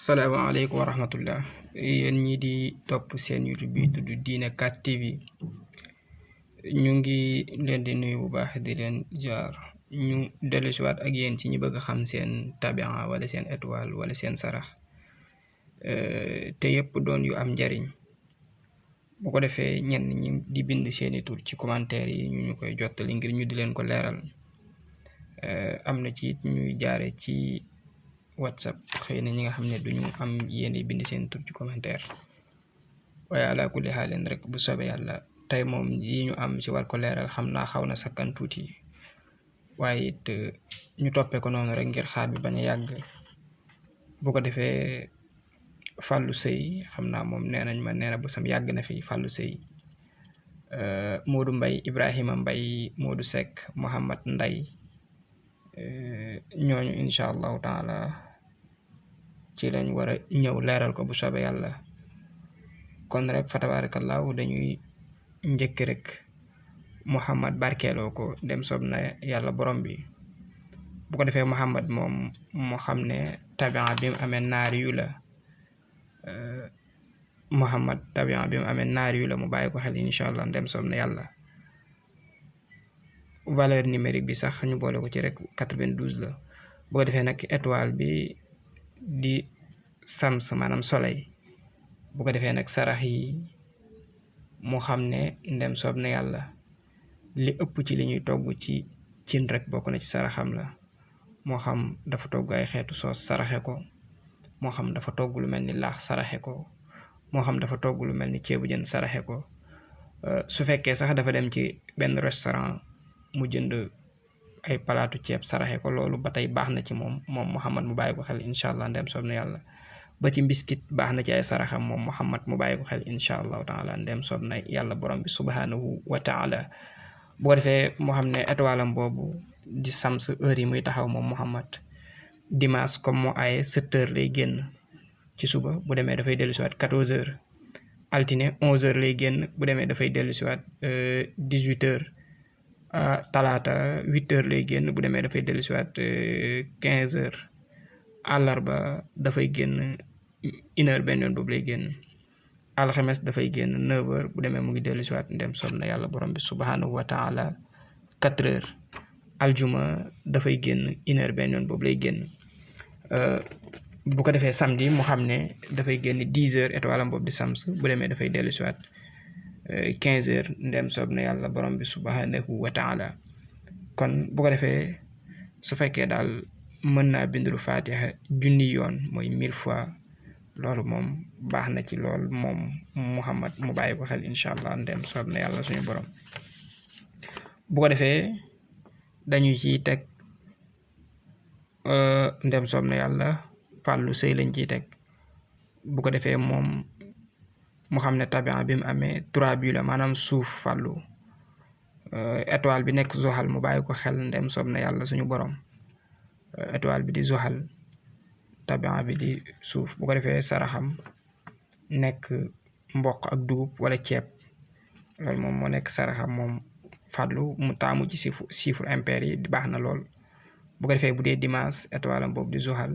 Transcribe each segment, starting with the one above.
salaamaaleykum wa rahmatullah yéen ñi di topp seen YouTube bi tudd Diiné 4 TV ñu ngi leen di nuyu bu baax di leen jaar ñu dellusiwaat ak yéen ci ñi bëgg a xam seen tabian wala seen étoile wala seen sarax te yëpp doon yu am njariñ bu ko defee ñenn ñi di bind seeni tur ci commentaire yi ñu koy jottali ngir ñu di leen ko leeral am na ci it ñuy jaare ci WhatsApp xëy na ñi nga xam ne duñu am yéen bind seen tur ci commentaire waaye ala kulli xaaleen rek bu soobee yàlla tey moom yi ñu am ci war ko leeral xam naa xaw na sakkan tuuti waaye it ñu toppee ko noonu rek ngir xaar bi bañ a yàgg bu ko defee Fallou Seye xam naa moom nee na bu sam yàgg na fi Fallou Seye Modou Mbaye Ibrahima Mbaye Modou Seck Mohamad Nday ñooñu incha allahu taala ci lañ war a ñëw leeral ko bu soobee yàlla kon rek fa tabarakallahu dañuy njëkk rek Muhammad barkeeloo ko dem soob na yàlla borom bi bu ko defee Muhammad moom moo xam ne tabian bi mu amee naar yu la Muhammad tabian bi mu amee naar yu la mu bàyyi ko xel incha allah dem soob na yàlla valeur numérique bi sax ñu boole ko ci rek 92 la bu ko defee nag étoile bi di sams maanaam soleil bu ko defee nag sarax yi mu xam ne ndem soob na yàlla li ëpp ci li ñuy togg ci cin rek bokk na ci saraxam la moo xam dafa togg ay xeetu soos saraxe ko moo xam dafa togg lu mel ni laax saraxe ko moo xam dafa togg lu mel ni ceebu jën saraxe ko su fekkee sax dafa dem ci benn restaurant mu jënd ay palaatu ceeb saraxe ko loolu ba tey baax na ci moom Muhammad mu bàyyi ko xel incha allah ndem soob na yàlla ba ci mbiskit baax na ci ay saraxam moom Muhammad mu bàyyi ko xel incha allahu taala ndem soob na yàlla borom bi subhanahu wa taala bu ko defee moo xam ne étoile am boobu di sams heure yi muy taxaw moom Muhammad dimanche comme moo ay 7 heures lay génn ci suba bu demee dafay dellu siwaat 14 heures altine 11 heures lay génn bu demee dafay dellu siwaat 18 heures talaata 8 heures lay génn bu demee dafay dellu siwaat 15 heures àllarba dafay génn 1 heure benn yoon boobu lay génn alxames dafay génn 9 heures bu demee mu ngi dellu siwaat ndem soob na yàlla borom bi subhanahu wa taala 4 heures aljuma dafay génn 1 heure benn yoon boobu lay génn bu ko defee samedi mu xam ne dafay génn 10 heures étoile am boobu di sams bu demee dafay dellu siwaat 15 heures ndem soob na yàlla borom bi subhanahu wa taala kon bu ko defee su fekkee daal mën naa bindulu fatiha 1000 yoon mooy 1000 fois loolu moom baax na ci lool moom Muhammad mu bàyyi ko xel incha allah ndem soob na yàlla suñu borom bu ko defee dañu ciy teg ndem soob na yàlla Fallou Seye lañ ciy teg bu ko defee moom mu xam ne tabian bi mu amee 3 bi la maanaam suuf Fallou étoile bi nekk zoxal mu bàyyi ko xel ndem soob na yàlla suñu borom étoile bi di zoxal tabian bi di suuf bu ko defee saraxam nekk mboq ak dugub wala ceeb loolu moom moo nekk saraxam moom Fallou mu taamu ci chiffre impair yi baax na lool bu ko defee bu dee dimanche étoile am boobu di zoxal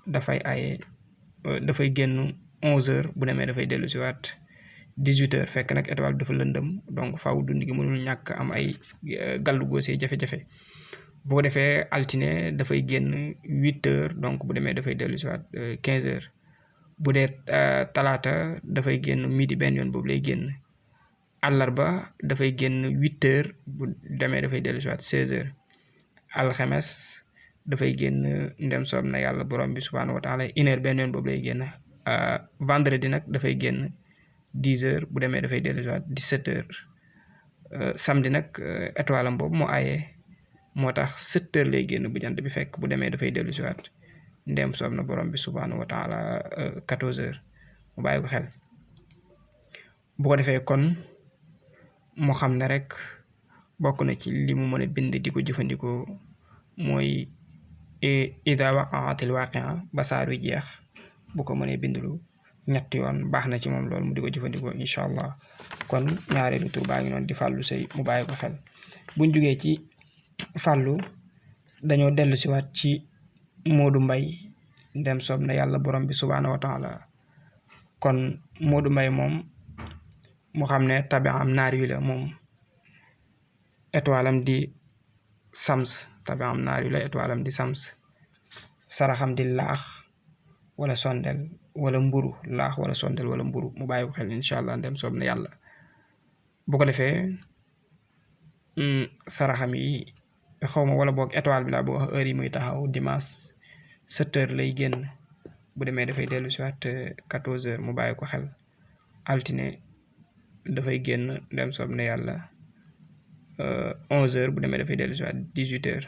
dafay génn 11 heures bu demee dafay dellu si waat 18 heures fekk nag étoile bi dafa lëndëm donc faaw dund gi mënul ñàkk am ay gàllu góosee jafe-jafe bu ko defee altine dafay génn 8 heures donc bu demee dafay dellu si waat 15 heures bu dee talaata dafay génn midi benn yoon boobu lay génn àllarba dafay génn 8 heures bu demee dafay dellu si waat 16 heures alxames dafay génn ndem soob na yàlla borom bi subhanahu wa taala 1 heure benn yoon boobu lay génn vendredi nag dafay génn 10 heures bu demee dafay dellu si waat 17 heures samedi nag étoile am boobu moo aaye moo tax 7 heures lay génn bu jant bi fekk bu demee dafay dellu si waat ndem soob na borom bi subhanahu wa taala 14 heures mu bàyyi ko xel bu ko defee kon mu xam ne rek bokk na ci li mu mën a bind di ko jëfandikoo mooy ida waqaatil waaqia ba saaru jeex bu ko mënee bindulu 3 yoon baax na ci moom loolu mu di ko jëfandikoo incha allah kon ñaareelu tur baa ngi noonu di Fallou Seye mu bàyyi ko xel buñ jugee ci Fallou dañoo dellu siwaat ci Modou Mbaye ndem soob na yàlla borom bi subhaanahu wa taala kon Modou Mbaye moom mu xam ne tabiam naar wi la moom étoile am di sams tabiam naar wi la étoile am di sams saraxam di laax wala sondel wala mburu laax wala sondel wala mburu mu bàyyi ko xel incha allah ndem soob na yàlla bu ko defee saraxam yi xawma wala boog étoile bi laa boo wax heure yi muy taxaw dimanche 7h lay génn bu demee dafay dellu si waat 14h mu bàyyi ko xel altine dafay génn ndem soob na yàlla 11h bu demee dafay dellu si waat 18h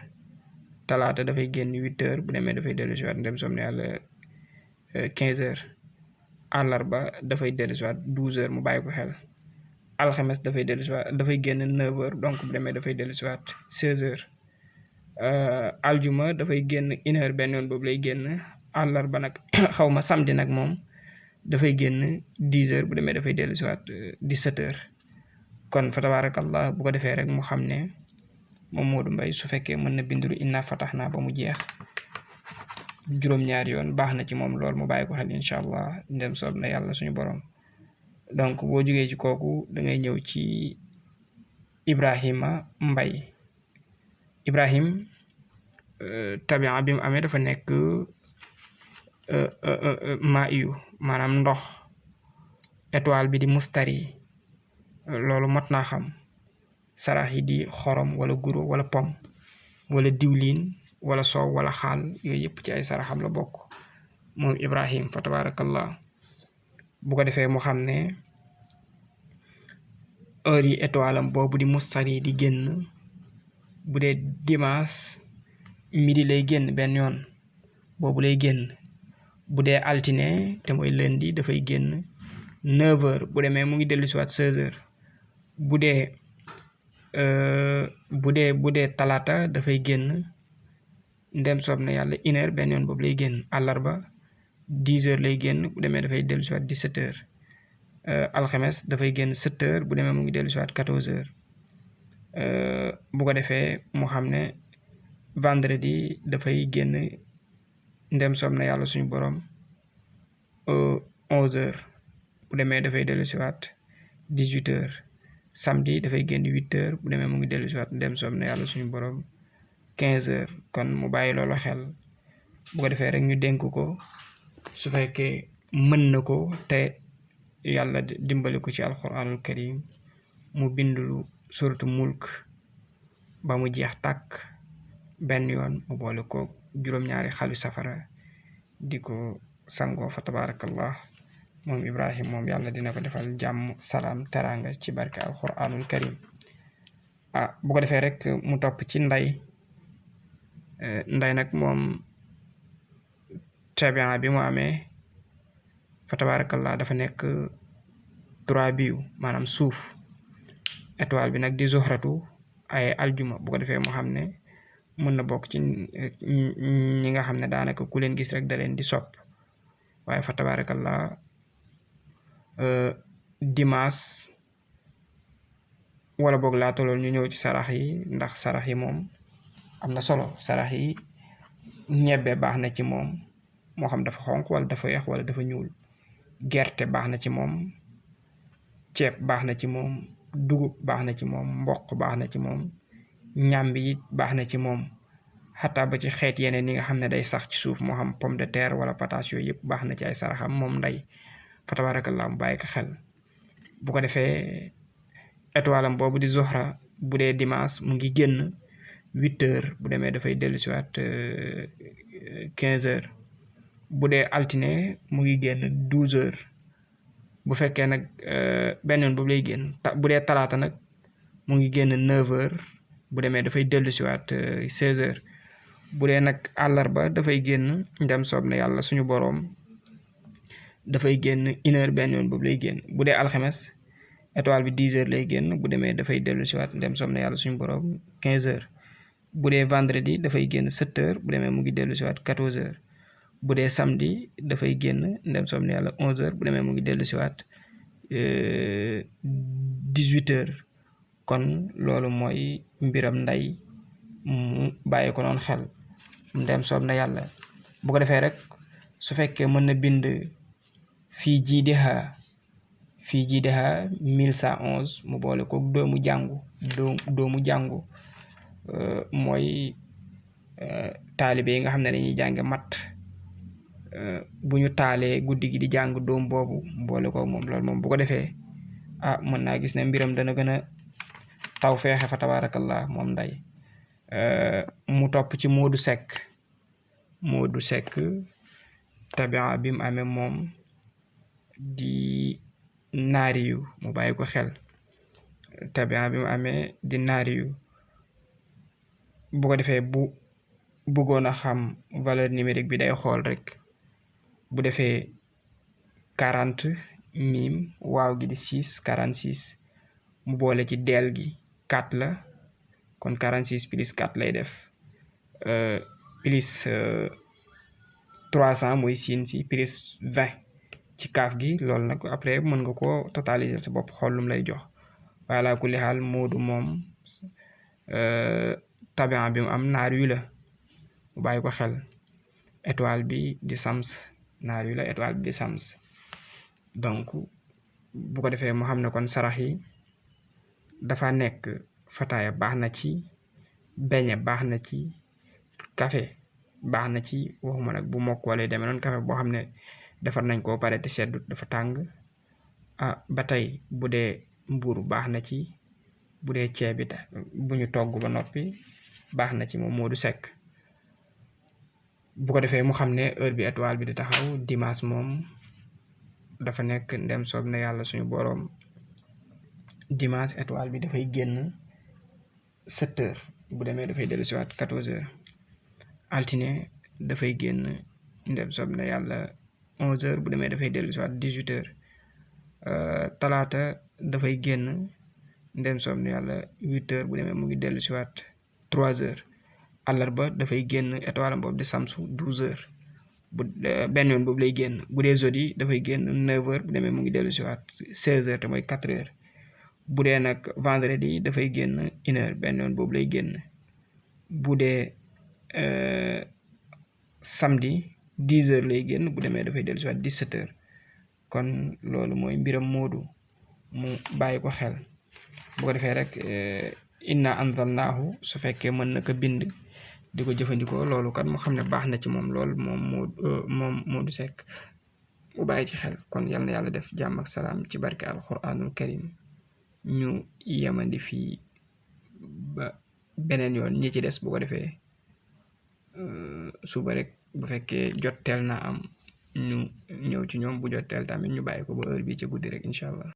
talaata dafay génn 8h bu demee dafay dellu si waat ndem soob na yàlla 15h àllarba dafay dellu si waat 12h mu bàyyi ko xel alxames dafay dellu si waat dafay génn 9h donc bu demee dafay dellu si waat 16h aljuma dafay génn 1h benn yoon boobu lay génn àllarba nag xawma samedi nag moom dafay génn 10h bu demee dafay dellu si waat 17h kon fa tabarakallah bu ko defee rek mu xam ne moom Modou Mbaye su fekkee mën na bindulu inna fatahnaa ba mu jeex juróom-ñaari yoon baax na ci moom lool mu bàyyi ko xel incha allah ndem soob na yàlla suñu borom donc boo jógee ci kooku da ngay ñëw ci Ibrahima Mbaye Ibrahim tabian bi mu amee dafa nekk maa iyu maanaam ndox étoile bi di mustari loolu mot naa xam sarax yi di xorom wala guro wala pom wala diwlin wala soow wala xaal yooyu yëpp ci ay saraxam la bokk moom Ibrahim fa tabarakallah bu ko defee mu xam ne heure yi étoile am boobu di mustari di génn bu dee dimanche midi lay génn benn yoon boobu lay génn bu dee altine te mooy lundi dafay génn 9h bu demee mu ngi dellu si waat 16h bu dee talaata dafay génn ndem soob na yàlla 1h benn yoon boobu lay génn àllarba 10h lay génn bu demee dafay dellu si waat 17h alxames dafay génn 7h bu demee mu ngi dellu si waat 14h bu ko defee mu xam ne vendredi dafay génn ndem soob na yàlla suñu borom 11h bu demee dafay dellu si waat 18h samedi dafay génn 8h bu demee mu ngi dellu si waat ndem soob na yàlla suñu borom 15h kon mu bàyyi loolu xel bu ko defee rek ñu dénk ko su fekkee mën na ko te yàlla dimbali ko ci alquranul karim mu bindulu suratu mulk ba mu jeex tàkk benn yoon mu boole ko juróom-ñaari xalu safara di ko sangoo fa tabarakallah moom Ibrahim moom yàlla dina ko defal jàmm salaam teranga ci barke alquranul karim bu ko defee rek mu topp ci nday nag moom tabian bi mu amee fa tabarakallah dafa nekk 3 biu maanaam suuf étoile bi nag di zuhratu ay aljuma bu ko defee mu xam ne mën na bokk ci ñi nga xam ne daanaka ku leen gis rek da leen di sopp waaye fa tabarakallah dimanche wala boog laata loolu ñu ñëw ci sarax yi ndax sarax yi moom am na solo sarax yi ñebbe baax na ci moom moo xam dafa xonq wala dafa weex wala dafa ñuul gerte baax na ci moom ceeb baax na ci moom dugub baax na ci moom mboq baax na ci moom ñàmbi it baax na ci moom xataa ba ci xeet yeneen yi nga xam ne day sax ci suuf moo xam pomme de terre wala pataas yooyu yëpp baax na ci ay saraxam moom nday fa tabarakallah mu bàyyi ko xel bu ko defee étoile am boobu di Zuhra bu dee dimanche mu ngi génn 8h bu demee dafay dellu si waat 15h bu dee altine mu ngi génn 12h bu fekkee nag benn yoon boobu lay génn bu dee talaata nag mu ngi génn 9h bu demee dafay dellu si waat 16h bu dee nag àllarba dafay génn ndem soob na yàlla suñu boroom dafay génn 1h benn yoon boobu lay génn bu dee alxames étoile bi 10h lay génn bu demee dafay dellu si waat ndem soob na yàlla suñu boroom 15h bu dee vendredi dafay génn 7h bu demee mu ngi dellu si waat 14h bu dee samedi dafay génn ndem soob na yàlla 11h bu demee mu ngi dellu si waat 18h kon loolu mooy mbiram nday mu bàyyi ko noonu xel ndem soob na yàlla bu ko defee rek su fekkee mën na bind fii jiidiha 1111 mu boole ko doomu jàngu mooy taalibe yi nga xam ne dañuy jànge mat bu ñu taalee guddi gi di jàng doom boobu boole ko moom loolu moom bu ko defee mën naa gis ne mbiram dana gën a taw feexe fa tabarakallah moom nday mu topp ci Modou Seck tabia bi mu amee moom di naariyu mu bàyyi ko xel tabia bi mu amee di naariyu bu ko defee bu bëggoon a xam valeur numérique bi day xool rek bu defee 40 mim waaw gi di 6 46 mu boole ci del gi 4 la kon 46 plus 4 lay def plus 300 mooy siin si plus 20 ci kaaf gi loolu nag après mën nga ko totaliser sa bopp xool lum lay jox wala kulli xaal Modou moom tabian bi mu am naar yu la mu bàyyi ko xel étoile bi di sams naar yu la étoile bi di sams donc bu ko defee mu xam ne kon sarax yi dafa nekk fataaya baax na ci beñe baax na ci café baax na ci waxuma nag bu mokk wala demee noonu café boo xam ne defar nañ ko pare te seddut dafa tàng ba tey bu dee mburu baax na ci bu dee ceeb it bu ñu togg ba noppi baax na ci moom Modou Seck bu ko defee mu xam ne heure bi étoile bi di taxaw dimanche moom dafa nekk ndem soob na yàlla suñu boroom dimanche étoile bi dafay génn 7 heures bu demee dafay dellu siwaat 14 heures altine dafay génn ndem soob na yàlla 11 heures bu demee dafay dellu siwaat 18 heures talaata dafay génn ndem soob na yàlla 8 heures bu demee mu ngi dellu siwaat 3 heures àllarba dafay génn étoile boobu di samsu 12 heures bu benn yoon boobu lay génn bu dee jeudi dafay génn 9 heures bu demee mu ngi dellu siwaat 16 heures te mooy 4 heures bu dee nag vendredi dafay génn 1 heure benn yoon boobu lay génn bu dee samedi 10 heures lay génn bu demee dafay dellu siwaat 17 heures kon loolu mooy mbiram Modou mu bàyyi ko xel bu ko defee rek inna anzalnaahu su fekkee mën na ko bind di ko jëfandikoo loolu kat mu xam ne baax na ci moom loolu moom Modou Seck mu bàyyi ci xel kon yal na yàlla def jàmm ak salaam ci barke alquranul karim ñu yemandi fii ba beneen yoon ñi ci des bu ko defee suba rek bu fekkee jotteel na am ñu ñëw ci ñoom bu jotteel tamit ñu bàyyi ko ba heure bi ci guddi rek incha allah